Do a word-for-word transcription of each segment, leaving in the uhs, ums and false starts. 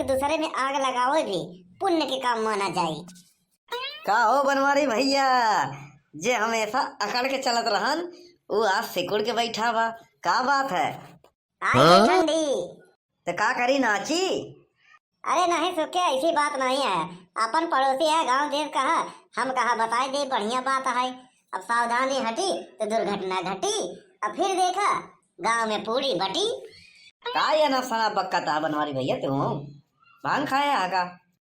दूसरे में आग लगावे भी पुण्य के काम माना जाई। का हो बनवारी भैया, जे हमेशा अकड़ के चलत रहन, उ आज सिकुड़ के बैठा बा, का बात है? आई गई ठंडी। तो का करी, नाची? अरे नहीं सुखे, ऐसी बात नहीं है। अपन पड़ोसी है, गांव देश का है, हम कहा बताई दे, बढ़िया बात है। अब सावधानी हटी तो दुर्घटना घटी। अब फिर देखा, गांव में पूड़ी बटी। का ये ना सना बकता बनवारी भैया, तू भांग खाया है का?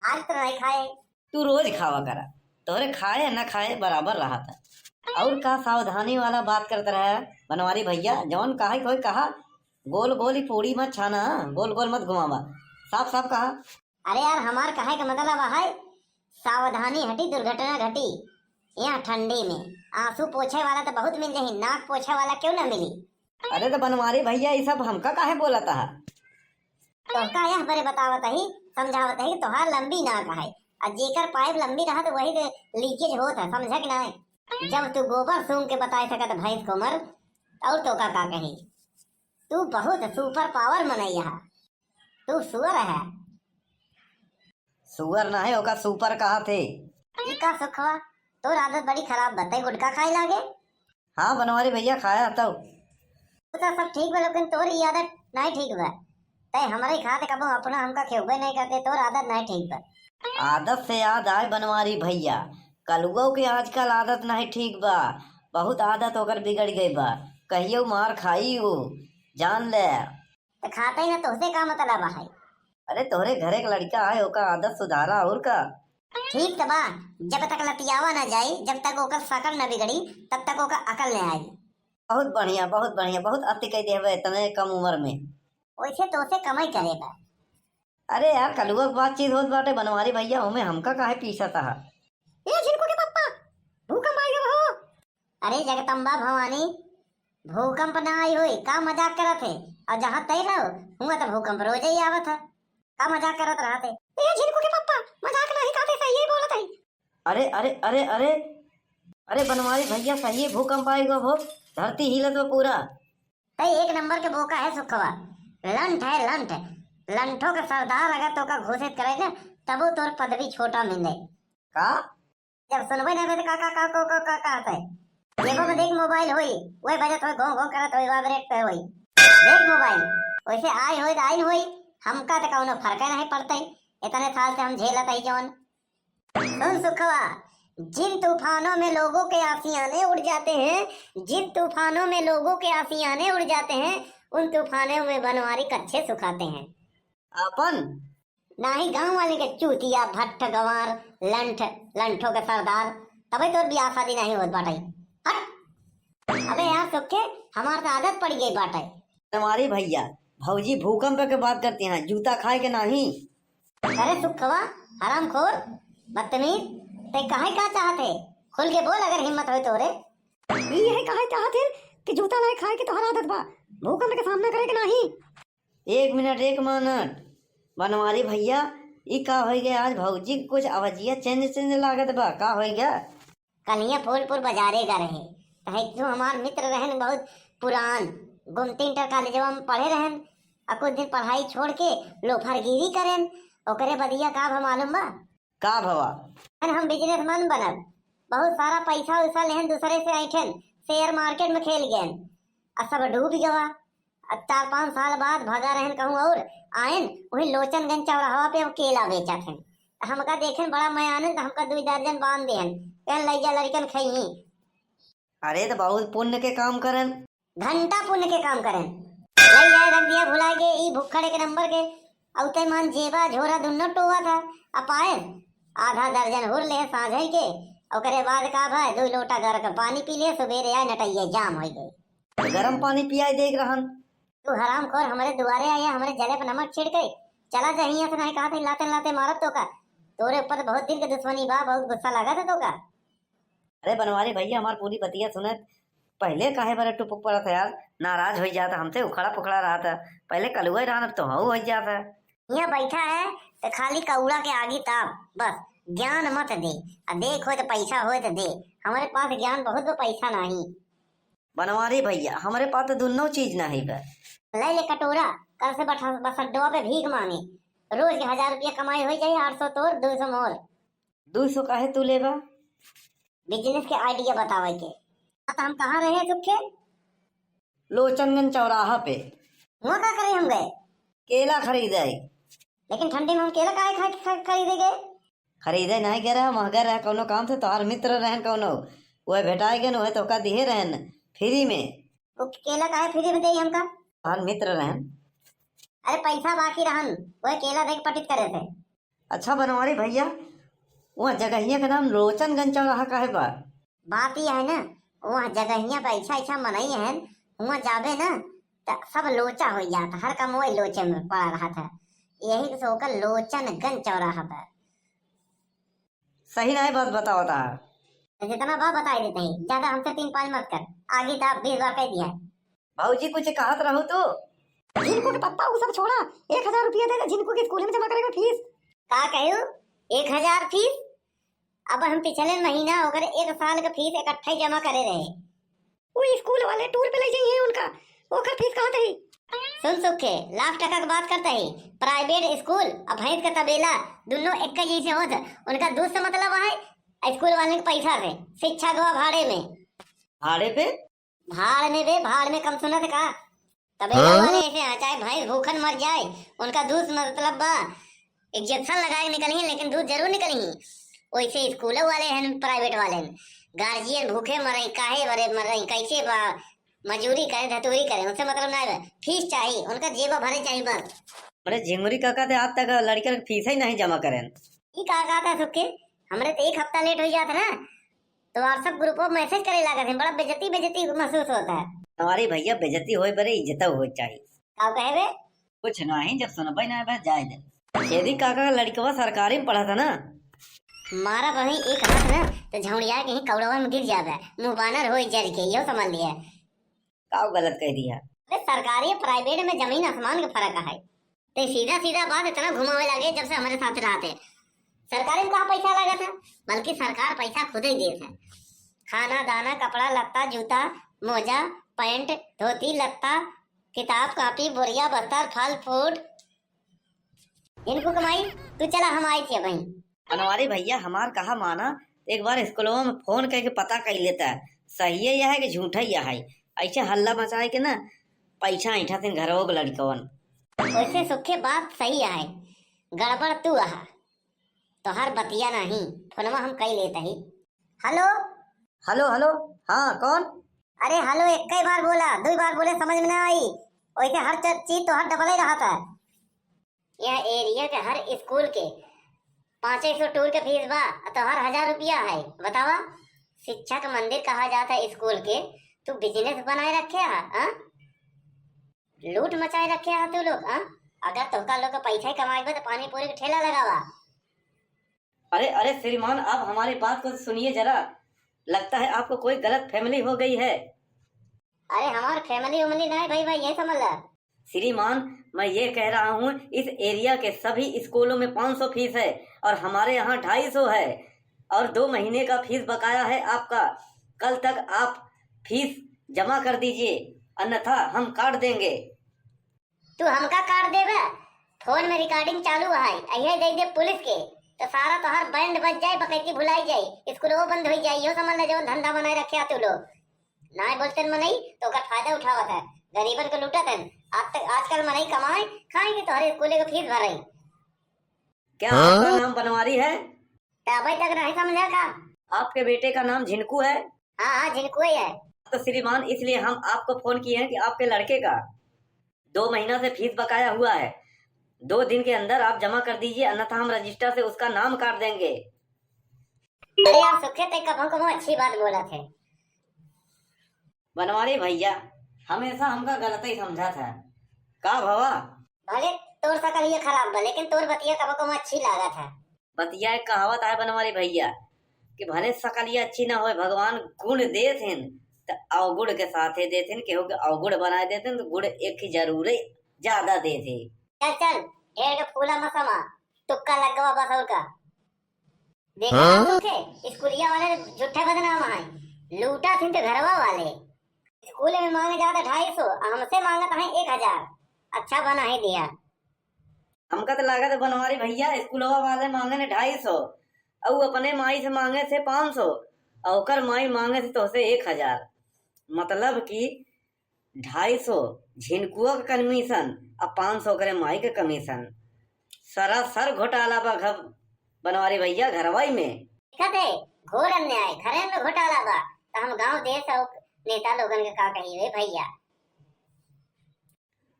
आज तो नहीं खाए। तू रोज खावा करा, तोहरे खाए न खाए बराबर रहत है। और का सावधानी वाला बात करत रहे बनवारी भैया, जौन कहे कोई कहा, गोल गोल ही पूड़ी मत छाना, गोल गोल मत घुमावा, साफ साफ कहा। अरे यार, हमार कहे का मतलब है, सावधानी हटी दुर्घटना घटी। यहाँ ठंडी में आंसू पोछे वाला तो बहुत मिल जाही, नाक पोछे वाला क्यों ना मिली? अरे तो बनवारी भैया, ये सब हमका काहे बोलत है? तोहका यह बरे बतावत ही, समझावत ही कि तोहार लंबी नाक है, और जेकर पाइप लंबी रहत वही के लीकेज होत है, समझे कि नाय? जब तू गोबर सूंघ के बताए सकत भैंस को मर, और तोका का कही? तू बहुत सुपर पावर मनई है, तू सुअर है। सुअर ना है, ओका सुपर कहा थे। ई का सुखवा, तोर आदत बड़ी खराब बा, तै गुटखा खाए लागे। हाँ बनवारी भैया, खाया तो। उ तो सब ठीक बा, लेकिन तोर ई आदत नहीं ठीक बा। तै हमरे खाते कबो अपना हमका खेवबे नहीं करते, तोर आदत नहीं ठीक बा। आदत से याद आए बनवारी भैया, कलुओ के आजकल आदत नहीं ठीक बा, बहुत आदत ओकर बिगड़ गई बा, कहियो मार खाई उ, जान ले। तो खाते ही ना, तोहसे का मतलब है? अरे तोहरे घरे के लड़का है, ओका आदत सुधारा और का। ठीक तो बा, जब तक लतियावा ना जाई, जब तक ओकर शकल ना बिगड़ी, तब तक ओकर अकल ना आई। बहुत बढ़िया, बहुत बढ़िया, बहुत अति कह देवे इतने कम उम्र में। वैसे तोसे कमाई करे बा। अरे यार, कलुआ के बातचीत होत बाटे बनवारी भैया, ओमे हमका काहे पीसत हा? ए झिनको के पप्पा, भूकंप आई गवा हो। अरे जगदम्बा भवानी, भूकंप ना आई होई, का मजाक करत है? और जहाँ तय रहो, हुआ तो भूकंप रोजे ही आवत है। का मजाक करत रहत है? ए झिनको के पप्पा, मजाक नहीं कहते, सही ही बोलत है। अरे अरे अरे अरे, अरे बनवारी भैया, सही भूकंप आई गो हो, धरती हिलत बा पूरा। तै एक नंबर के बोका है सुखवा, लंठ है लंठ, लंठों के सरदार अगर तोका घोषित करे ना, तबो तोर पदवी छोटा मिले। का? जब सुनबे ना तो का का का का का का कहत है? जेबो में देख मोबाइल होई, वही बजत होई, घों घों करत होई, वाइब्रेट पे होई। देख मोबाइल, वैसे आई होई तो आई होई, हमका तो कौनो फर्क नहीं पड़ता है। इतने साल से हम झेलत है जौन। सुन सुखवा, जिन तूफानों में लोगों के आशियाने उड़ जाते हैं, जिन तूफानों में लोगों के आशियाने उड़ जाते हैं, उन तूफानों में बनवारी कच्छे सुखाते हैं। अपन? नाही गांव वाले के चूतिया, भट्ट, गंवार, लंठ, लंठों के सरदार, तबे तोर बियाह शादी नहीं होत बाटे। हट। अबे यार सुखे, हमार तो आदत पड़ गई बाटे। बनवारी भैया, भौजी भूकंप के बात करती हैं, जूता खाए के नाही। अरे सुखवा, हरामखोर, बदतमीज, ते कहे का चाहत है? खुल के बोल अगर हिम्मत होय तो रे। ई यही कहे चाहत है कि जूता नहीं खाए के तोहर आदत बा, भूकंप के सामना करे के नाही। एक मिनट, एक मिनट, बनवारी भैया, ई का होई गया आज भौजी के कुछ आवाजिया चेंज चेंज लागत बा, का होई गया? कलिया फूलपुर बाजारे का रहे, तहे जो हमार मित्र रहन बहुत पुरान, गुमती इंटर कॉलेजवा में पढ़े रहन, आ कुछ दिन पढ़ाई छोड़ के लोफरगिरी करेन, ओकरे बदिया का भा मालूम बा? का भवा? अरे हम बिजनेसमैन बनब, बहुत सारा पैसा वैसा लेहन दूसरे से ऐठन, शेयर मार्केट में खेल गएन, आ सब डूब गवा। अब चार पाँच साल बाद भगा रहन कहूँ और आयन, वही लोचनगंज चौराहा पे अब केला बेचत हैं। हमका देखेन बड़ा मया आनन, तो हमका दुई दर्जन बांध देहन, कहन लइजा लड़कन खइहीं। अरे तो बहुत पुण्य के काम करन। घंटा पुण्य के काम करन। लइजा रख दिया भुला के ई भुक्खड़ एक नंबर के। अउते मान जेबा झोरा दुन्नो टोवा था, अपायन आधा दर्जन हुर ले साझई के। ओकरे बाद का भा, दुई लोटा गरम पानी पी ले, सुबेरे आए नटैया जाम होई गई। गरम पानी पियाई देख रहन। तू हरामखोर हमरे दुआरे आया, हमरे जले पे नमक छिड़के। चला जा हियां से, नहीं कहा थे लाते लाते मारत तोका। तोरे ऊपर तो बहुत दिन के दुश्मनी बा, बहुत गुस्सा लागत है तोका। अरे बनवारी भैया, हमार पूरी बतिया सुनत, पहले काहे बरे टुपुक पड़त है यार, नाराज हो जात हमसे, उखड़ा पुखड़ा रहत है। पहले कलुआ ही रहन, अब तो हऊ हो जात है। यहाँ बैठा है तो खाली कौड़ा के आगी ताप, बस ज्ञान मत दे। आ देख होय तो पैसा होय तो दे, हमरे पास ज्ञान बहुत बा, पैसा नहीं। बनवारी भैया, हमरे पास तो दुन्नो चीज नाही बा। ले ले कटोरा, कल से बठा-, बस अड्डवा पे भीख मांगे। रोज के हजार रुपया कमाई होइ जाई, आठ सौ तोर, दो सौ मोर। दो सौ काहे तू लेबा? बिजनेस के आइडिया बतावे के। हाँ, तो हम कहाँ रहे सुखे? लोचनगंज चौराहा पे। वहाँ का करे हम गए? केला खरीदे। लेकिन ठंडी में हम केला काहे खा, खा, खरीदे गए? खरीदे नहीं गए रहे, वहाँ गए रहे कौनो काम से, तोहार मित्र रहन कौनो, वह भेटाए गए, वह तोहका दिहे रहन फ्री में। वो केला काहे फ्री में देई हमका? तोहार मित्र रहन। अरे पैसा बाकी रहन, वह केला दे के पटित करे थे। अच्छा बनवारी भैया, वह जगहिया के नाम लोचनगंज चौराहा काहे बा? बात यह है ना, वह जगहिया पे ऐसा ऐसा मनई है, वहाँ जाबे ना, त सब लोचा हो जाता, हर काम वही लोचे में पड़ा रहता है। यही से ओकर लोचनगंज चौराहा पर। सही नहीं बात बतावता है। जितना बा बताई देते हैं, ज्यादा हमसे तीन पाँच मत कर, आगे तो आप बीस बार कह दिया। भौजी कुछ कहत रहू तू? झिनको के पप्पा उ सब छोड़ा, एक हजार रुपया दे दे, झिनको के स्कूल में जमा करेगा फीस। का कहू? एक हजार फीस? अब हम पिछले महीना ओकर एक साल के फीस इकट्ठा ही जमा करे रहे। वो स्कूल वाले टूर पे ले जाइए उनका, ओकर फीस कहत ही। सुन सुखे, लाख टका के बात करता ही, प्राइवेट स्कूल और भैंस का तबेला दोनों एक जैसे होत, उनका दूध से मतलब है, स्कूल वाले के पैसा से, शिक्षा गवा भाड़े में। भाड़े पे? भाड़ में बे, भाड़ में कम सुनत का? तबेला हाँ? वाले ऐसे हैं, चाहे भैंस भूखन मर जाए, उनका दूध मतलब बा, इंजेक्शन लगाए निकलही, लेकिन दूध जरूर निकलही। वैसे स्कूलों वाले हैं, प्राइवेट वाले हैं, गार्जियन भूखे मरई, काहे बरे मरई, कैसे बा, मजूरी करे, धतूरी करे, उनसे मतलब ना है, फीस चाहिए, उनका जेबा भरे चाहिए बस। अरे झिंगुरी काका ते आज तक लड़के के फीस ही नहीं जमा करें। ई का कहता सुखे, हमरे तो एक हफ्ता लेट हो जाता ना, तो WhatsApp ग्रुप पर मैसेज करे लागत है, बड़ा बेइज्जती बेइज्जती महसूस होता है। हमारी भैया बेइज्जती होए बरे इज्जत हो चाहिए। का कहे बे? कुछ नहीं, जब सुनबे ना बे जाए दे। छेदी काका का लड़कवा सरकारी में पढ़ा था ना। मारा वही एक हाथ ना तो झौड़िया के ही कौड़वा में गिर जावे, मुंह बानर होई जर के, यो समझ लिया। का गलत कह दिया? अरे सरकारी प्राइवेट में जमीन आसमान के फर्क है। ते सीधा सीधा बात इतना घुमावे लागे जब से हमारे साथ रहते। सरकारी में कहाँ पैसा लगा था, बल्कि सरकार पैसा खुद ही देत है। खाना दाना, कपड़ा लत्ता, जूता मोजा, पैंट धोती लत्ता, किताब कॉपी बोरिया बस्तर फल फ्रूट। इनको कमाई, तू चला हम आई थी वहीं। बनवारी भैया हमार कहा माना, एक बार स्कूलों में फोन करके पता कर लेता है, सही है यह है कि झूठा ही यह है। ऐसे हल्ला मचाए के ना पैसा ऐठा थे घरों के लड़कवन। वैसे सुखे बात सही है, गड़बड़ तू आहा, तोहार बतिया नहीं, फोनवा हम कई लेत ही। हेलो। हेलो हेलो। हाँ कौन? अरे हेलो एक ही बार बोला, दो बार बोले समझ में ना आई, वैसे हर च-, चीज तो हर डबल ही रहा था। यह एरिया के हर स्कूल के पाँच सौ टूर के फीस बा, तो हर हजार रुपया है। बतावा, शिक्षा के मंदिर कहा जाता है स्कूल के, तू बिजनेस बनाए रखे है, हाँ? लूट मचाए रखे है तू लोग, हाँ? अगर तोहका लोग के पैसा ही कमाए बा तो पानी पूरी के ठेला लगावा। अरे अरे श्रीमान, आप हमारी बात को सुनिए जरा, लगता है आपको कोई गलत फैमिली हो गई है। अरे हमार फैमिली उमली नहीं भाई, भाई ये समझ ला। श्रीमान, मैं ये कह रहा हूँ, इस एरिया के सभी स्कूलों में पाँच सौ फीस है और हमारे यहाँ ढाई सौ है और दो महीने का फीस बकाया है आपका। कल तक आप फीस जमा कर दीजिए, अन्यथा हम काट देंगे। तू हमका काट देबे? फोन में रिकॉर्डिंग चालू है, अइहे दे दे पुलिस के, तो सारा तोहार बैंड बज जाए, बकैती भुलाई जाए, स्कूल वो बंद हो जाए, यो समझ ले जवन धंधा बनाए रखे तू लोग। नाय बोलते मनई तो ओकर फायदा उठावत है, गरीबन के लूटत है। आज तक, आजकल मनई कमाए खाए कि तोहरे स्कूले के फीस भरे। क्या हाँ? आपका नाम बनवारी है? तो अबे तक नहीं समझा का? आपके बेटे का नाम झिनकू है? हाँ हाँ, झिनकू ही है। तो श्रीमान, इसलिए हम आपको फोन किए हैं कि आपके लड़के का दो महीना से फीस बकाया हुआ है, दो दिन के अंदर आप जमा कर दीजिए, अन्यथा हम रजिस्टर से उसका नाम काट देंगे। अरे यार सुखे, ते कभो कभो अच्छी बात बोला थे। बनवारी भैया हमेशा हमका गलत ही समझा था। का भवा? भले तोर सकल ये खराब बा, लेकिन तोर बतिया कभो कभो अच्छी लागत है। बतिया एक कहावत है बनवारी भैया कि भले सकल ये अच्छी ना होए, भगवान गुण देत हिन त अवगुण के साथे देत हिन, केहू के अवगुण बनाए देत हिन, तो गुण एक ही जरूरे ज्यादा देत है। चल चल, ढेर के फूला मत समा, तुक्का लग गवा बस और का। देखा हाँ? ना तोके, स्कूलिया वाले झूठे बदनाम है, लूटा थिन तो घरवा वाले। स्कूल में मांगे जाता ढाई सौ, हमसे मांगत है एक हजार। अच्छा बना है दिया। हमका त लागत है बनवारी भैया, स्कूलवा वाले मांगे ने ढाई सौ, अउ अपने माई से मांगे से पाँच सौ, अउ ओकर माई मांगे से तोहसे एक हजार। मतलब कि ढाई सौ झिनकुआ के कमीशन, आ पाँच सौ ओकरे माई के कमीशन। सरासर घोटाला बा घर, बनवारी भैया, घरवाई में। देखत है, घोर अन्याय, घरे में घोटाला बा, त हम गांव देश अउ नेता लोगन के का कही रे भैया?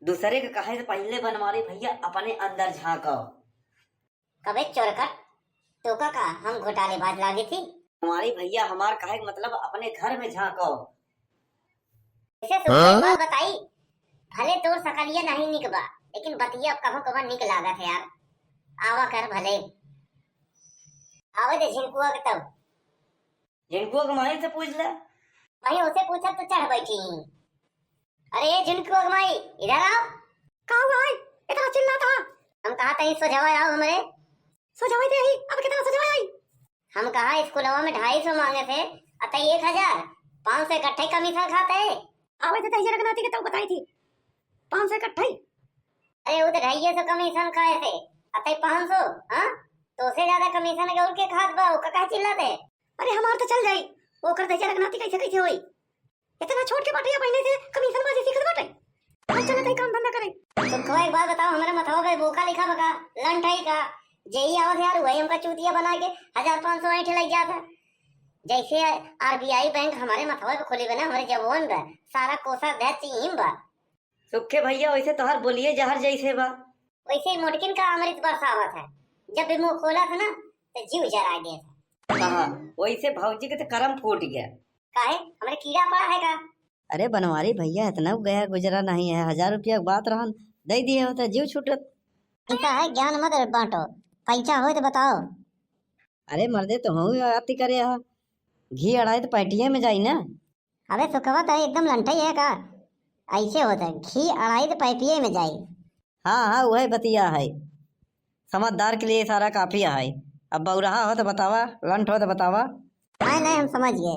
दूसरे के कहे से पहिले बनवारी भैया अपने अंदर झांको। कबे चोरकट, तोका का हम घोटालेबाज लागे थी? बनवारी भैया, हमार कहे के मतलब अपने घर में झांको। ऐसे सुख के बात बताई, भले तोर सकलिया नहीं निक बा, लेकिन बतिया कभो कभो निक लागत है यार। आवा कर भले, आवे दे झिनकुआ के तब। झिनकुआ के माई से पूछ ले। वहीं उसे पूछब तो चढ़ बैठी। अरे ए झिनकुआ के माई, इधर आओ। का हुआ है? इतना चिल्लात हा? हम कहा तनी सोझावा आओ हमरे। सोझावा दे ही, अब कितना सोझावा आई? हम कहा स्कूलवा में ढाई सौ मांगे थे, अतई एक हजार, पाँच सौ इकट्ठे कमीशन खाते। आवे थे तहिया रघुनाथी के तब बताई थी, पाँच सौ इकट्ठे। अरे वो तो ढाई सौ कमीशन खाए थे, अतई पाँच सौ, हाँ? तो से ज्यादा कमीशन के और के खात बा, ओका काहे चिल्लाते? अरे हमार तो चल जाई, ओकर तहिया रघुनाथी कैसे कैसे होई? इतना छोट के बाटे या पहले से कमीशन बाजी सीखत बाटे। हम चलत हई काम धंधा करे। सुखवा, एक बात बताओ, हमरे मथवा पे बोका लिखा बका, लंठ है का? जेई आवत यार, वही हमका चूतिया बना के हजार पाँच सौ ऐंठे लग जाता। जैसे आरबीआई बैंक हमरे मथवा पे खोली बना, हमरे जबवन बा, सारा कोषाध्यक्ष ईम बा। सुखे भैया, वैसे तोहर बोलिए जहर जैसे बा। वैसे ही मोटकिन का अमृत बरसावत है, जब भी मुंह खोलत है ना, तो जीव जरा देत है। कहा, वैसे भौजी के तो करम फूट गया। काहे, हमरे कीड़ा पड़ा है का? अरे बनवारी भैया, इतना गया गुजरा नहीं है, हजार रुपया के बात रहन, दे दिए होते, जीव छूटत। ऐसा है, ज्ञान मत बांटो, पैसा हो तो बताओ। अरे मर्दे, तो हूँ आती करे हा, घी अढ़ाई तो पैंटिये में जाई ना। अबे सुखवा, तो एकदम लंठई है का? ऐसे होता है, घी अढ़ाई तो पैंटिये में जाई। हाँ, हाँ, वही बतिया है। समझदार के लिए इशारा काफी है। अब बौराहा हो तो बतावा, लंठ हो तो बतावा। नहीं, नहीं, हम समझ गए।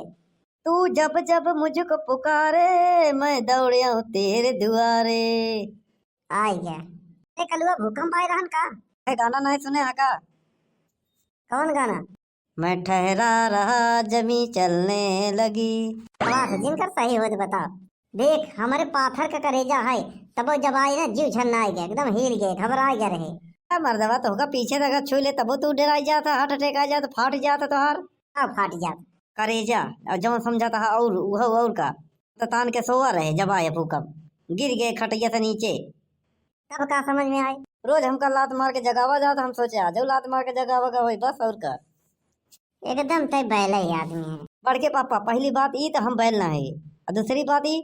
तू जब जब मुझको पुकारे, मैं दौड़े आऊं तेरे दुआरे। आई गया। ए कलुआ, भूकंप आए रहन का? ए गाना नहीं सुने हा का? कौन गाना? मैं ठहरा रहा, जमी चलने लगी। आवाज जिनकर सही हो तो बताओ। देख, हमरे पाथर का करेजा है, तबो जब आई ना, जीव झन्नाई गया, एकदम हिल गए, घबराई गया रहे। का मर्दवा, तोहका पीछे से अगर छुई ले, तबो तू डराई जात है, heart attack आ जात, फाट जात है तोहार। का फाट जात? करेजा, और जौन समझत है और, उहो और का। तो तान के सोवा रहे, जब आए भूकंप, गिर गए खटिया से नीचे। तब का समझ में आए? रोज हमका लात मार के जगावा जात, हम सोचे आ जाऊ लात मार के जगावा का होई, बस और का। एकदम तय बैले ही आदमी है। बड़के पापा, पहली बात ई तो हम बैल ना है, और दूसरी बात ई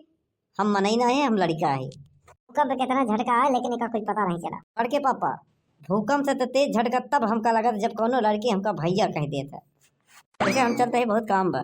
हम मनई ना है, हम लड़का है। भूकंप कितना झटका है, लेकिन इका कुछ पता नहीं चला। बड़के पापा, भूकंप से तो तेज झटका तब हमका लगत जब कौनो लड़की हमका भैया कह देत है। वैसे हम चलते हैं, बहुत काम बा।